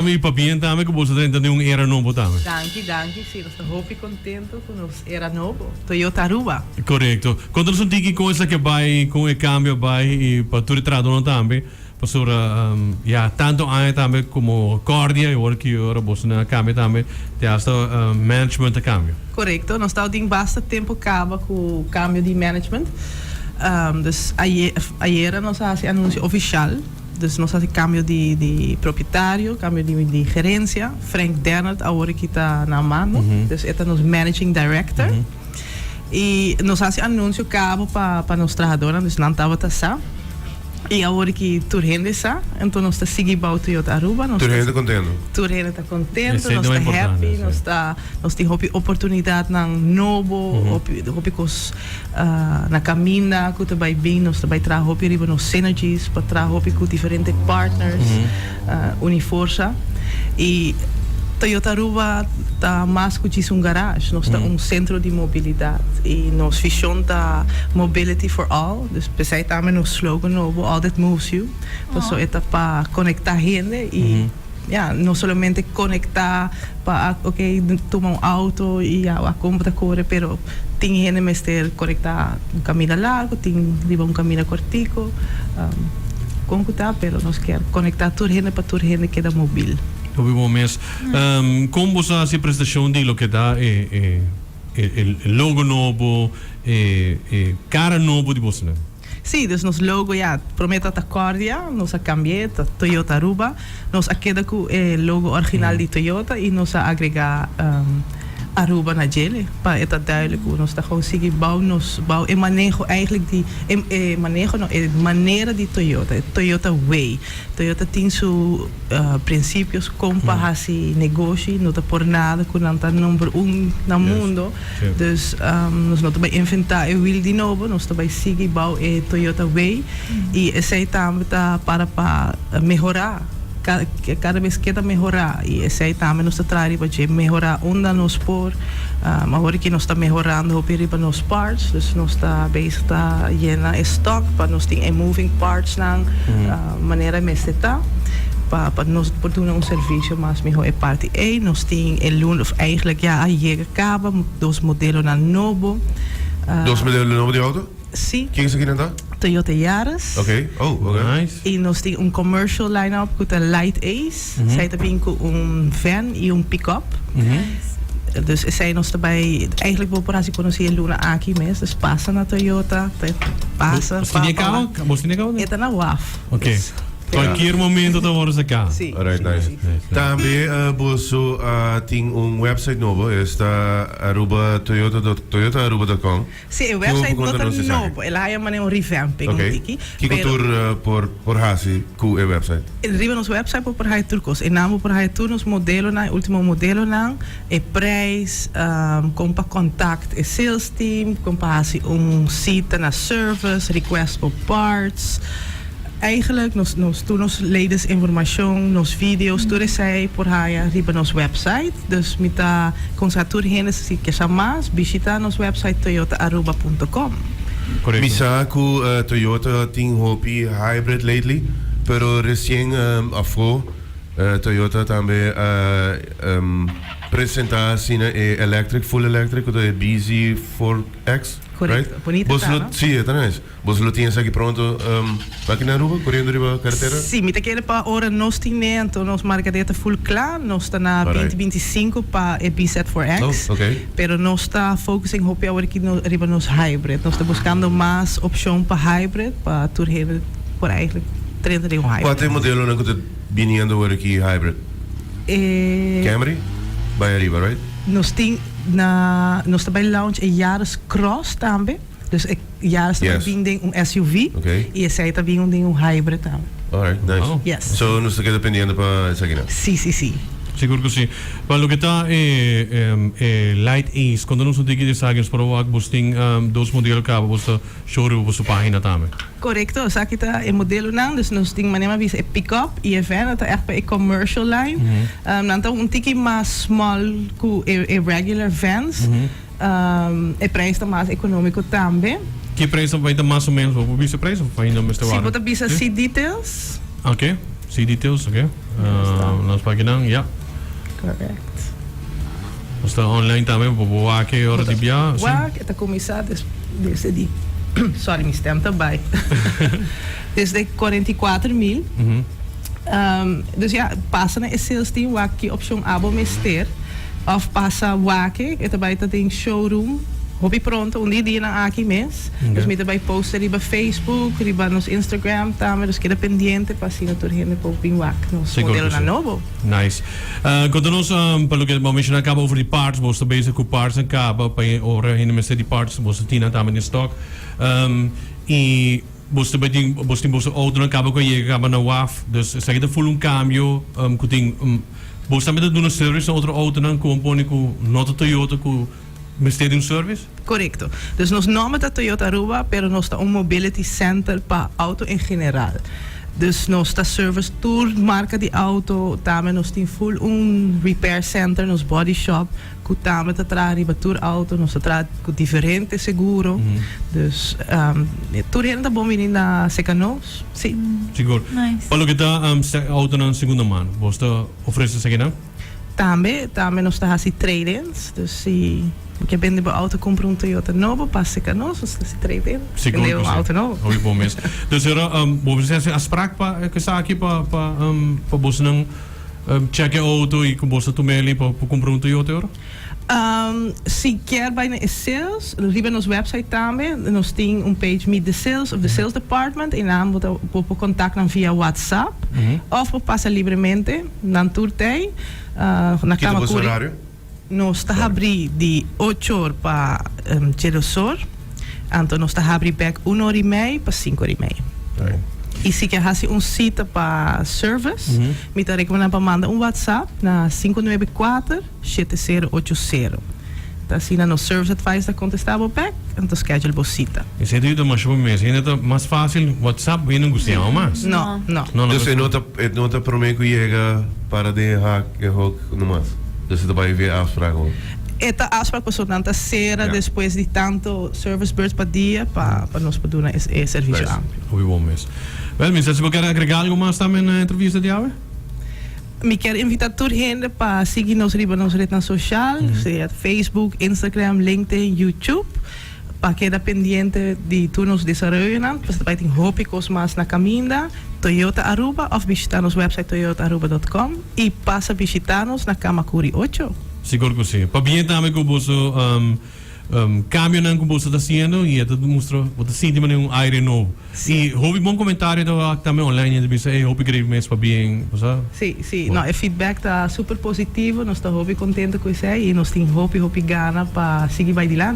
Mi pabien tambe cu boso ta drenta den un era nobo tambe. Danki, danki. Si, nos ta hopi contento cu nos era nobo, Toyota Aruba. Corecto. Conta nos un tiki con esaki a bay, con e cambio a bay y pa tur e trahadornan tambe, pasobra ya tanto aña tambe como Cordia y awor ki ora boso nan a cambia tambe te hasta management a cambia. Corecto. Nos tabatin basta tempo caba cu cambio di management. Dus ayera nos a haci anuncio oficial. Dus nos hasi cambio di di propietario, cambio di di gerencia. Frank Dennert awor aki ta na mando. Dus e ta nos managing director. Y nos hasi anuncio cabo pa pa nos trahadornan, dus nan tabata sa. Y awor aki tur hende sa. Enton nos ta sigui bou Toyota Aruba. Nos Tur hende ta contento. Tur hende ta contento, Esei nos ta ta importante, happy, sí. nos ta nos tin hopi oportunidadnan nobo, hopi hopi cos. Na caminda cu ta bay bin nos ta bay traha hopi riba nos synergies pa traha hopi cu diferente partners, uni forsa. Y Toyota Aruba ta mas cu djis un garage, nos ta un centro di mobilidad y nos vision ta mobility for all, dus p'esey tambe nos slogan nobo all that moves you, pasobra e ta pa conecta hende y. Ya, no solamente conecta pa ok tuma un auto y ya a compra core pero tin hende mester conecta un caminda largo tin riba un caminda cortico con cu ta pero nos kier conecta tur hende pa tur hende keda mobil. Hopi bon mes. Con bo sa haci presentacion di loke ta e e logo nobo e e cara nobo di bosonan? Sí, dus nos logo ya, promé ta ta Cordia, nos a cambi'é ta Toyota Aruba. Nos a keda cu e logo original di Toyota y nos a agrega Aruba na djele pa e ta duidelijk cu nos ta gewoon sigui bou nos, bou e maneho eigenlijk di, e maneho no, e manera di Toyota, e Toyota way. Toyota tin su principios con pa haci negoshi, no ta por nada cu nan ta number un na mundo. Dus nos no ta bay inventa e wiel di nobo, nos ta bay sigui bou e Toyota way y esey tambe ta para pa mehora, cada bes keda mehora y esey tambe nos ta traha riba dje, mehora unda nos por. Awor aki nos ta mehorando hopi riba nos parts, dus nos ta bezig ta yena e stock pa nos tin e moving partsnan manera e mester ta pa pa nos por duna un servicio mas miho e parti ey. Nos tin e luna of eigenlijk ya a yega caba dos modelonan nobo. Dos modelo nobo di auto? Si. Ken esakinan ta? Toyota Yaris. Ok, oh, ok. Nice. Y nos tin un commercial line-up cu ta Lite Ace. Esey ta bin cu un van y un pick-up. Dus esey nos ta bay, eigenlijk bo por haci conoci e luna aki mes. Dus pasa na Toyota, pasa. Bos tin e caba? Bos tin e caba? E ta na waf. Ok. Cualkier momento ta worde saca. Si. Alright, nice. Tambe boso tin un website nobo, esta aruba toyota dot toyotaaruba dot com. Si, e website no ta nobo, el a haya manera un revamping un tiki. Kiko tur por por hasi ku e website? Riba nos website bo por haya tur kos. Einan bo por haya tur nos modelonan, e ultimo modelonan, e prijs, kon pa kontakt e sales team, kon pa hasi un sita na service, request bo parts. Eigenlijk nos nos tur nos latest informacion, nos videos, tur esey por haya riba nos website. Dus mi ta conseha tur hende si kier sa mas, bishita nos website toyotaaruba punto com. Mi sa cu Toyota tin hopi hybrid lately, pero recien afo Toyota tambe a presenta asina e electric, full electric cu ta e BZ4X, right? Correcto, bonita ta, no? Si, e ta nice. Boso lo tin esaki pronto aki na Aruba, coriendo riba caretera? Sí, mi ta kere pa ora nos tin e, anto nos marcadera ta full cla. Nos ta na 2025 pa e BZ4X. Oh, okay. Pero nos ta focusing hopi awor aki riba nos hybrid. Nos ta buscando mas opcion pa hybrid, pa tur hende por eigenlijk drenta den un hybrid. Cua ta e modelonan cu ta biniendo awor aki hybrid? E. Camry? Bay ariba, right? Nos tin na, nos ta bay launch e Yaris Cross tambe. Dus e Yaris ta bin den un SUV y esey ta bin den un hybrid tambe. Alright, nice. Yes. So nos ta keda pendiente pa esakinan. Si, si, si. Sigur cu si. Pa loke ta e e Light Ace, conta nos un tiki di esaki, nos por a wak bos tin dos modelo caba bos ta show riba boso pagina tambe. Corecto, esaki ta e modelonan, dus nos tin manera mi a bisa e pick-up y e van, ta echt pa e commercial line. Nan ta un tiki mas small cu e regular vans. E prijs ta mas economico tambe. Ki prijs ta bay ta mas o menos? Bo por bisa prijs of ainda mester Si wak? bo ta bisa see details. Ok, see details, ok. Nos pakinan, ya. Correct. Nos ta online tambe, bo por wak e ora di bia. Si. Wak, e ta cuminsa desde di, sorry mi stem ta bay, desde 44 mil. Dus ya, pasa na e sales team, wak ki opcion abo mester, of pasa wak e, e ta bay ta den showroom hopi pronto, un di dianan aki mes. Dus mi ta bay posta riba Facebook, riba nos Instagram tambe, dus keda pendiente pa asina tur hende por bin wak nos modelonan nobo. Nice. Conta nos, pa loke bo a menciona caba over di parts, bo ta bezig cu parts nan caba pa e ora hende mester di parts, bo ta tin nan tambe den stock. Y bo ta bay tin, bo tin boso autonan caba cu a yega caba na waf, dus esaki ta full un cambio cu tin. Bo tambe ta duna service na otro autonan cu bo pone cu no ta Toyota cu mester di un service? Corecto. Dus nos nomber ta Toyota Aruba, pero nos ta un mobility center pa auto en general. Dus nos ta service tur marca di auto, tambe nos tin full un repair center, nos body shop, cu tambe ta traha riba tur auto, nos ta traha cu diferente seguro. Dus tur hende ta bon bini na seca nos, si. Sigur. Nice. Pa loke ta autonan segunda mano, bos ta ofrece esakinan? Tambe, tambe nos ta haci trade-ins, dus si bo kier bende bo auto cumpra un Toyota nobo, pasa seca nos, nos ta haci trade-in, bende un auto nobo. Hopi bon mes. Dus ora bo mester haci afspraak pa esaki pa pa pa bosnan check e auto y cu bos ta tuma eli pa cumpra un Toyota ora? Si kier bay na e sales, riba nos website tambe nos tin un page Meet the Sales of the Sales Department y nan bo ta bo por contact nan via WhatsApp of por pasa libremente nan tur tey na Kiko boso Camacuri. horario? Nos ta habri di ocho or pa djedos or, anto nos ta habri bek un or y mei pa cinco or y mei. Y si kier haci un cita pa service, mi ta recomenda pa manda un WhatsApp na 594 7080. Ta asina nos service advisor ta contesta bo bek, anto schedule bo cita. Esei ta yuda masha bo mes. Hende ta mas facil WhatsApp, hende no gusta yama mas. No, no. No, no. Dus e no ta e no ta prome ku yega para den e hak e hok nomas. Dus e ta bai via afspraak ook. E ta afspraak pasobra nan ta sera despues di tanto service beurt pa dia pa pa nos por duna e servicio amplio. Hopi bon mes. Wel, mi sa si bo kier agrega algo mas tambe na e entrevista di awe? Mi kier invita tur hende pa sigui nos riba nos rednan social, sea Facebook, Instagram, LinkedIn, YouTube, pa keda pendiente di tur nos desaroyonan, pasobra ta bai tin hopi kos mas na kaminda. Toyota Aruba of bishita nos website toyotaaruba dot com y pasa bishita nos na Camacuri ocho. Sigur ku si. Pabien tambe ku boso Cambionan cu boso ta haciendo y e ta mustra bo ta sinti manera un aire nobo. Y hopi bon comentario ta wak tambe online y ta bisa ey hopi great mes pabien, bo sa. Sí, sí. No, e feedback ta super positivo, nos ta hopi contento cu esey y nos tin hopi hopi gana pa sigui bay dilanti.